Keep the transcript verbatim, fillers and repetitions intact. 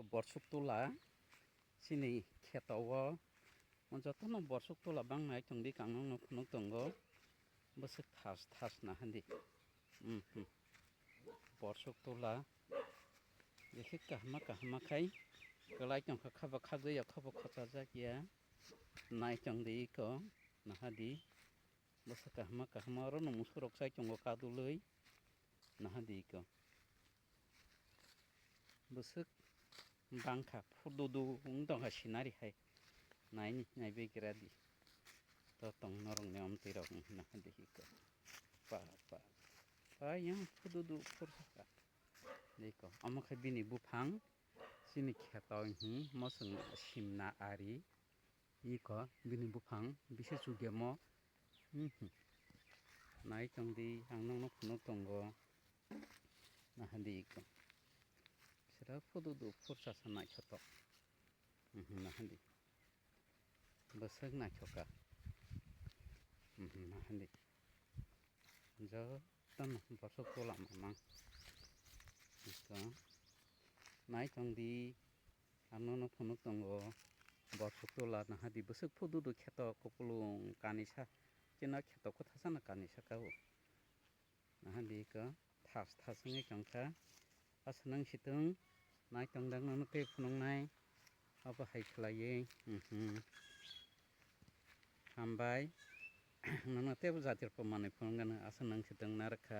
Borsuk tola chini kheto o, jotono borsuk tola bang nai tongdi, kangno phunuk tongo, bwswk thas thas nahadi. Mhm. Borsuk tola jekhe kahma kahma khai kwlai tongkha, khabo khagwi ya, khabo khochajak ya, nai tongdi iko nahadi. Bwswk kahma kahma oro no musurok chai tongo kadulwi. Nahadi iko. Bwswk bangkha phududu wng tongkha sinari hai. Naini naibegradi. To tong norokni omtwirok wng nahadi iko. Pa pa. Pa yang phududu phurkha. Iko. Omo khe bini buphang. Chini kheto hi mosong simna ari. Iko bini buphang bisi chugemo. Mhm. Nai tongdi, ang nokno phunuk tongo. Nahadi iko. Sira phududu phursa sa naithotok. Mhm, nahadi. Bwswk naithoka. Mhm, nahadi. Jotono borsuk tola mamang. Iko. Nai tongdi. Ang nono phunuk tongo, borsuk tola nahadi bwswk phududu kheto kupulung kanisa, chini kheto kwthasano kanisa kao. Nahadi iko thas thas wngwi tongkha. Aswk nang situng, nai tongdang nono tei phunuknai, abo hai khlaiwi, mhm. Hambai, nono teibo jati rok manwi phunukgano, aswk nang situng narwkha.